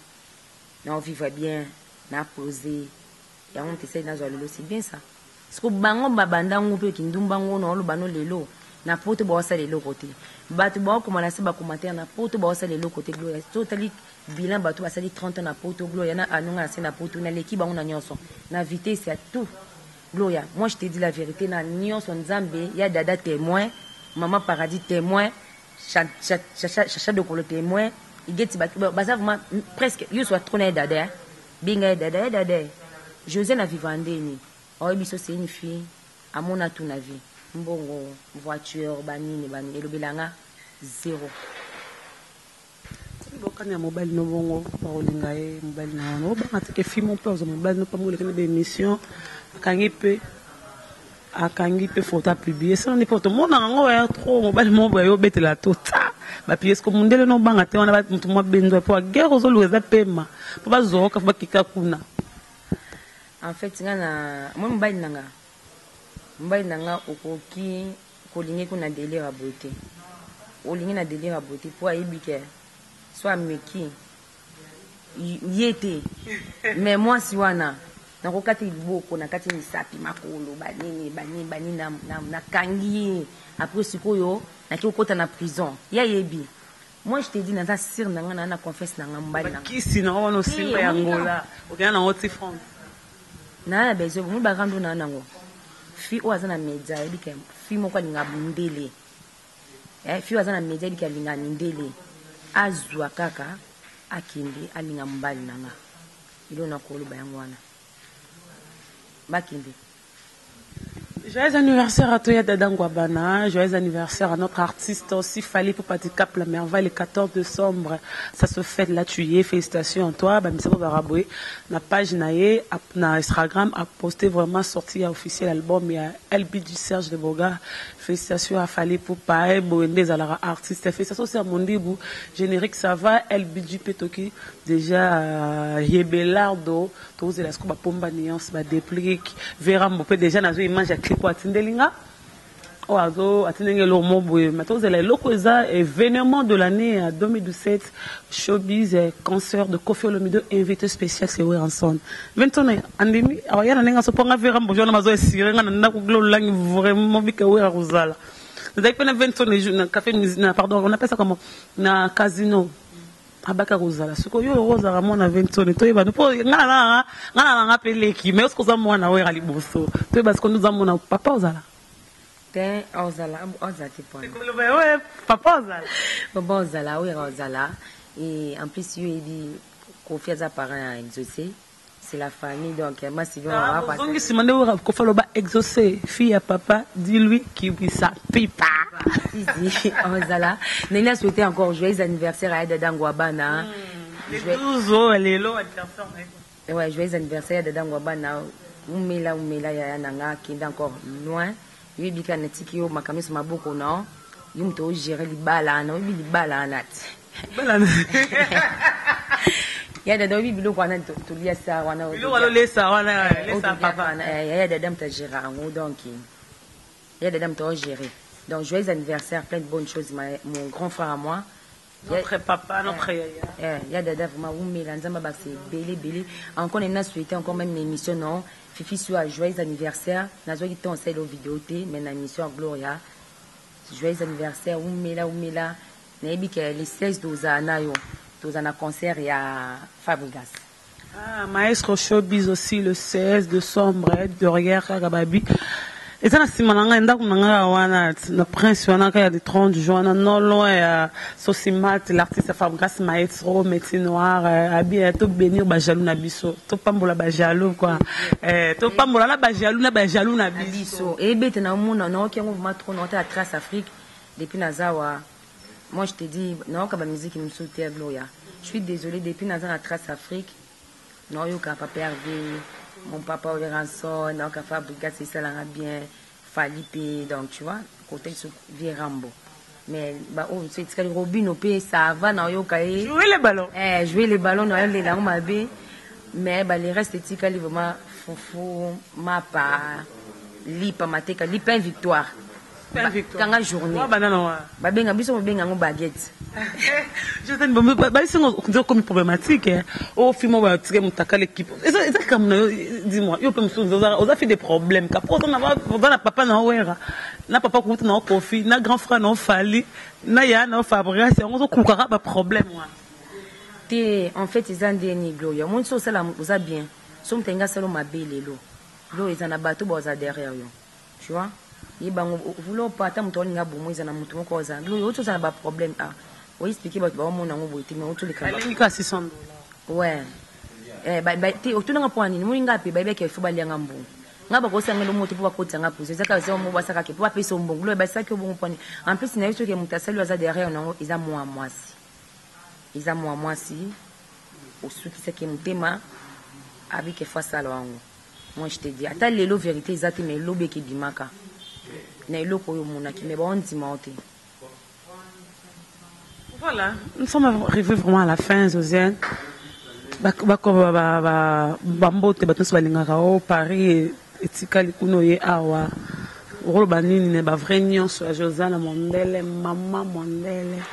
S3: na vivre bien, na poser. Yango teseki nazwa lelo, c'est bien ça. Parce que bango babanda ngo pe kindumba ngo na oloba no lelo na poto ba osala eloko te. Bato baokoma na se ba commentaire na poto baosala eloko te Gloria. So otali bilan bato basali 30 ans na poto Gloria na anonga na se na poto naleki bango na nyonso na vitesse ya tout. Gloria, moi je te dis la vérité, na nyonso Nzambe ya dada témoin, maman paradis témoin, Chacha Dokolo témoin, Igeti baza vraiment presque yo soit trop na ye dada, benga ye dada, ye dada. José na vivre ndeni. Oyebi so c'est une fille amona tout na vie. Mbongo, voiture, banini banini elobelanga zéro.
S2: Soki bokani ya mobali no bongo bakolinga ye mobali na wana obanga te ke fimo mpe azwa mobali no mpe moleki na ba émission akangi mpe akangi mpe photo apublie soni mpo tomonaka yango ya trop mobali moko boye obetela to ta baplie siko mondele no obanga te wana motu mwa bendwa mpo guerre ozoluka eza pema mpo bazwaka fo bakika kuna.
S3: En fait nga na moi mobali na nga, mobali na nga okoki kolingi kuna délire ya boye te, olingi na délire ya boye te po ayebi ke so ameki ye te, mais mwasi wana nakokati liboko, nakati misapi, makolo, banini banini banini, nakangi ye. Après sikoyo naki kokota na prison, ye ayebi. Moi je te dis, naza sûre na nga, na confiance na nga mobali na nga.
S2: Bakisi na wana osimba ya Angola okenda nango ti France.
S3: Na besoin moi barando na nango fille oyo aza na média ayebi ke fille moko alinga mindele, fille oyo aza na média ayebi ke alinga mindele, azwa kaka akende alinga mobali na nga, eloko na koloba yango wana bakende.
S2: Joyeux anniversaire à toi, Dada Ngwabana. Joyeux anniversaire à notre artiste aussi, Fally Ipupa Dicap la merveille, le 14 décembre. Ça se fait là, tu y es. Félicitations à toi. Bah, Misako Baraboué, na page na ye, na Instagram, a posté vraiment sorti officiel album, il y a LBG Serge de Boga. Félicitations à Fally Ipupa, et Boende Zalara artiste. Félicitations aussi à Mondibu. Générique, ça va. LBG Petoki, déjà, Yebelardo. Tozela siko bapomba nuance badeplique verambo mpe déjà nazwi image ya clip oyo atindelinga oyo azo atindeli eloko mo boye, mais tozela eloko eza événement de l'année ya 2017, showbiz, concert de Koffi Olomide, invité spécial c'est Werrason. Ventone andimi aoya na ndenge asoponga verambo jona bazo esire nga na ndako glolangi vraiment bika wera kozala nazalaki mpe na Ventone na café na, pardon, on appelle ça comment, na casino abaka kozala. Sikoyo yo ozalaka mwana Ventone, toyeba mpo nga na nga na nga mpe leki, mais osoki oza mwana wera liboso, toyeba sikoyo nde oza mwana papa ozala.
S3: Te, ozala ozala te pona
S2: koloba oyo papa ozala.
S3: Papa ozala, oyo ozala, et en plus yo yebi Koffi aza parent ya Exaucé, c'est la famille, donc ma Sylvie
S2: on va ozongi nsima nde oyo Koffi aloba Exaucé, fille ya papa, dis-lui kibwisa pipa.
S3: Si, ozala ndenge na souhaité encore joyeux anniversaire à Dada Ngwabana.
S2: Le 12 oyo lelo anniversaire na ye.
S3: Ouais, joyeux anniversaire à Dada Ngwabana, umela umela yaya na nga, kende encore loin. Yo yebi kaka natiki yo makambo nyonso maboko na yo moto ogere libala wana, oyebi libala wana te. Ya dada, oyebi biloko wana tolia sa wana.
S2: Biloko wana olesa wana, lesa papa.
S3: Ya dada moto agere yango, donc ya dada moto ogere. Donc joyeux anniversaire, plein de bonnes choses, mon grand frère à moi.
S2: Notre papa, notre yaya.
S3: Ya dada vraiment umela, Nzambe abakisa ebele ebele. Encore nena souhaité encore même na émission non. Fifi Sua, joyeux anniversaire. Nazwaki temps osala vidéo te, mais na émission ya Gloria. Joyeux anniversaire, umela umela. Nayebi ke le 16 tozala na yo. Tozala na concert ya Fabregas.
S2: Ah, Maestro Showbiz aussi le 16 décembre derrière kaka babi. Eza na nsima na ngai, ndako na ngai wana na prince wana kaka ya le 30 juin wana, non loin ya Sosimat, l'artiste Fabregas Maestro métier noir abi to bénir ba jaloux na biso, to pambola ba jaloux quoi, to pambola na ba jaloux na ba jaloux na biso.
S3: Ebete na mona na oki yango vraiment trop na otala Trace Afrique depuis nazawa. Moi je te dis, naoka ba musique mosusu te ya Gloria. Je suis désolé, depuis naza na Trace Afrique, naoyoka papa Hervé, mon papa Oleranson, naoka Fabregas esalanga bien, Fally pe, donc tu vois, côté biso vie Rambo. Mais ba oyo mosusu etikali Robino pe ça va, naoyoka ye.
S2: Jouer les ballons.
S3: Jouer les ballons, naolela yango mabe. Mais ba les restes etikali vraiment fufu, mapa, lipa mateka, lipa victoire. Kanga journée. Babenga biso babenga yango baguette.
S2: Josène babisingo nzo komi problématique o film oyo batike motakala équipe eza likambo na yo. Dis-moi, yo mpe mosusu oza fi des problèmes ka po oza na papa na owera na papa kutu na okofi na grand frère na ofali na ya na ofabregas, yango ozokulukaka baproblème wana.
S3: Te, en fait eza ndeni Gloria, omoni so osala oza bien, so moto alingi asala mabe lelo, Gloria, eza na bato baoza derrière yo, tu vois, ye bango vouloir pas. Ata moto aolinga bomo, eza na moto moko oza Gloria oti oza na baproblème. Ah, oexplike bato baomona yango boye te, mais otoleka.
S2: Alingi ka 600 $.
S3: Ouais, te, otunanga mpo nini? Moni nga mpe bayebaki ifo balianga mbongo, nga bakosanga elongo te mpo bakotisa prison. Eza kaka mo basakake mpo bapesa mbongo. Gloria, basaki yo bongo mpo nini? En plus nayebi soki moto asali oyo aza derrière nango eza mwa mwasi, eza mwa mwasi osukisaki motema abike fo asala yango. Moi je te dis, ata lelo vérité eza te, mais elobi eke ebimaka na eloko oyo omonaki, mais baondima yo te.
S2: Voilà, nous sommes arrivés vraiment à la fin, Josiane. Bambote bato nyonso balingaka o Paris etikali kuna oye awa, okoloba nini na bavrai nyonso ya Josiane Mondele, mama Mondele?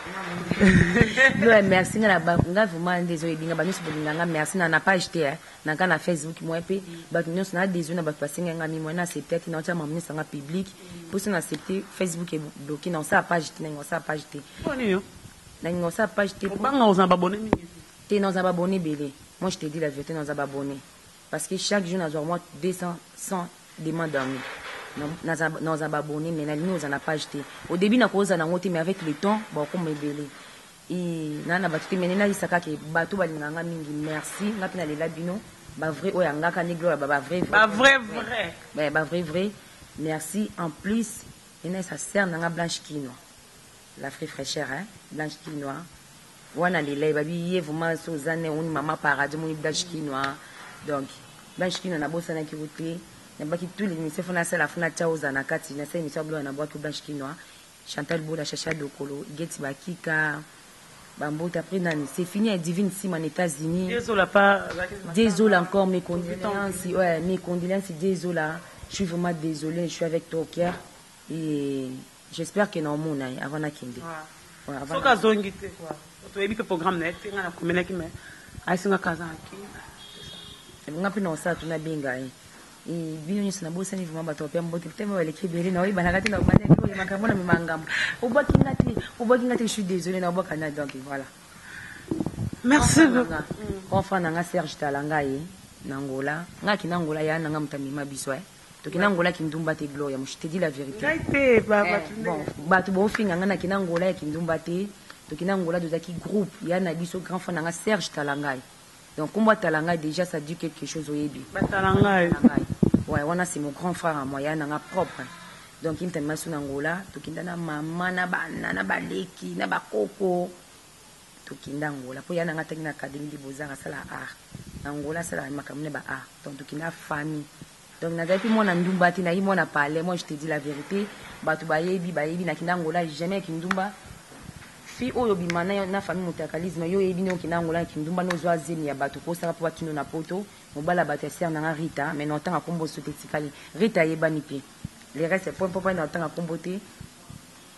S3: Ouais, merci. Nga nga vraiment nde ezoyebi nga banyonso bolinga nga, merci. Na page te, na nga na Facebook moi mpe bato nyonso na désolé na bato basenga nga mi moi na accepte te, na otia mama nyonso nga public mpo so na accepte, Facebook ebloqué. Na osala page te, nangi osala page te. Nangi osala page te.
S2: Obanga ozala babone mingi?
S3: Te, naza babone ebele. Moi je te dis la vérité, naza babone parce que chaque jour nazwaka moi 200 100 demande d'amis, naza babone, mais nalingi oza na page te. Au début nakozala nango te, mais avec le temps bakoma ebele. Naa na bato te, mais nayisa kaka bato balingaka nga mingi, merci. Nga mpe nalela bino bavrai oyo angaka nde Gloria, bavrai.
S2: Bavrai vrai.
S3: Bavrai vrai, merci. En plus enayisa sœur nanga Blanche Kinoa, la vraie fraîcheur, hein? Blanche Kinoa wana lela ye, babi ye vraiment so oza ne omoni mama paradis, omoni Blanche Kinoa. Donc Blanche Kinoa, nabosanaki yo te. Nabaki tous les émissions fo nasala, fo natia oza na kati. Nasala émission ya Gloria, nabwaki Blanche Kinoa, Chantal Bola, Chacha Dokolo, Geti Bakika, bambote. Après nani, c'est fini, Divine Nsima na États-Unis.
S2: Désolé pas.
S3: Désolé encore, mes condoléances, ouais, mes condoléances, désolé, je suis vraiment désolé, je suis avec toi au cœur et j'espère que naomona ye avant nakende.
S2: Soki azongi te, toyebi mpe programme na ye te. Ngai nakomelaki, mais ayesingaka aza na
S3: Nga mpe naosala to nabenga ye. Bino nyonso nabosani vraiment, bato bapia mbote te, baleki ebele, naoyebanaka te. Nabandaki makambo na mema ngambo, obwaki nga te, obwaki nga te, je suis désolé, naobwaka na, donc voilà.
S2: Merci.
S3: Grand frère na nga Serge Talanga, ye na Ngola, nga akenda Ngola, ya nanga moto amema biso. Tokenda Ngola kindumba te, Gloria, je te dis la vérité.
S2: Ngai te.
S3: Bon, bato bofinga nga, nakenda Ngola ya kindumba te. Tokenda Ngola, tozalaki groupe ya na biso, grand frère na nga Serge Talangai. Donc kombo Talangai déjà ça dit quelque chose, oyebi.
S2: Batalangai.
S3: Ouais, wana c'est mon grand frère à moi, ya nanga propre. Donc ye moto biso na Ngola, tokenda na mama na bana na baleki na bakoko, tokenda Ngola mpo ya nanga atangi na Académie de Beaux-Arts, asala art na Ngola, asala makambo na ba art. Donc tokenda famille. Donc nazalaki mwana ndumba te, nayi mwana palais. Moi, je te dis la vérité, bato bayebi, bayebi nakenda Angola jamais kindumba. Fille oyo bima na famille motakalisme, yo oyebi nde okenda Angola na kindumba, nozwa zemi ya bato kosaka mpo batino na poto. Mobala bato ya sœur nanga Rita, mais na otanga kombo so te, etikali Rita ayebani te, le reste point point point, na otanga kombo te.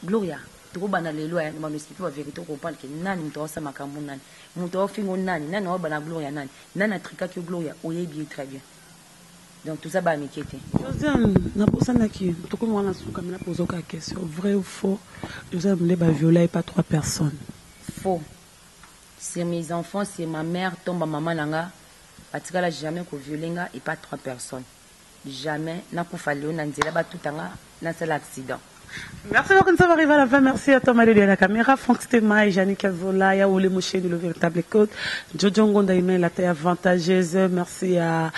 S3: Gloria, tokobanda lelo ya bano expliquer ba vérité, comprendre que nani moto aosala makambo, nani moto aofingo, nani nani aobana Gloria, nani nani atrikaki yo. Gloria, oyebi ye très bien, donc toza baya mike te.
S2: Josiane, nabosanaki, tokomi wana suka, me napozoka question: vrai ou faux, Josiane nde baviola ye pas trois personnes?
S3: Faux. C'est mes enfants, c'est ma mère, tomba mama nanga batikala jamais kovioler nga et pas trois personnes, jamais. Nakufa leo na nzela, batutanga, nasala accident.
S2: Merci beaucoup, nous sommes arrivés à la fin. Merci à Thomas de la caméra, Franck Stema et Yannick Azola, Yaoulé Mouché, le véritable code, Jojo Ngonda Email, la taille avantageuse. Merci à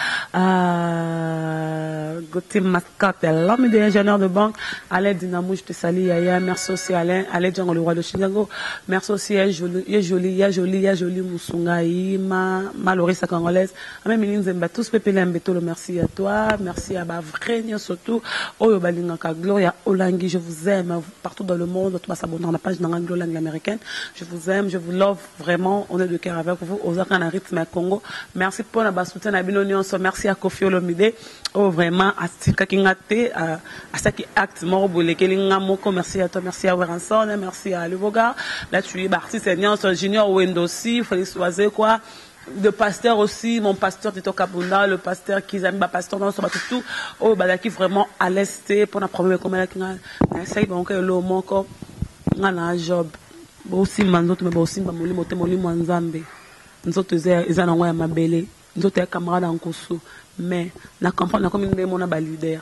S2: Gauthier Mascotte, l'homme des ingénieurs de banque, Alain Dinamou, je te salue, Yaya. Merci aussi Alain, Alain Django, le roi de Chingago. Merci aussi à Joli, Joli, Ya Joli, Ya Joli Moussunga, Ima, Malorissa Congolaise. Même Nzemba, tous Pépé Lembetolo, merci à toi. Merci à ma vraie, surtout, Oyo Balingaka, Gloria Olangi, je vous aime partout dans le monde. Tout s'abonner à la page dans langue américaine. Je vous aime, je vous love vraiment. On est de cœur avec vous. Ozaka na rythme Congo. Merci pour le soutien à bino nyonso. Merci à Kofi Olomide. Oh vraiment, atikaki nga te, asaki acte moko bolekeli nga moko. Merci à toi, merci à Weranson, merci à Luboga. Là tu es artiste nyonso, Junior Wendo aussi, Félix quoi. De pasteur aussi, mon pasteur Tito Kabunda, le pasteur Kizami, ba pasteur dans son tout, oh balaki vraiment à l'est pour la première comme la kinga, na bon que lo moko nga na job. Bosimba nzoto, me bosimba molimo te, molimo ya Nzambe. Nzoto eza nango ya mabele, nzoto ya camarade ya nkosu, mais na comprendre nakomi nde mona ba leader.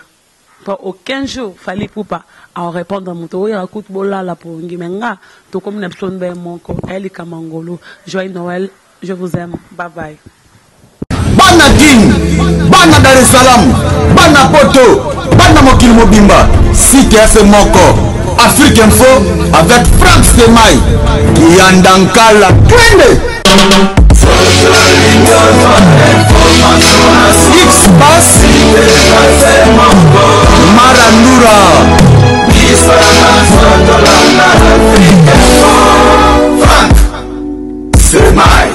S2: Po aucun jour Fally Ipupa a répondre moto oyo akuti bolala pongi, me nga tokomi na biso nde moko ayelika mangolo. Joyeux Noël, je vous aime, bye bye.
S1: Bana Kin, bana Dar es Salaam, bana Poto, bana mokili mobimba, site ya se moko, Afrique Info avec Frank Stemay, Kiyanda Nkala, twende X pass.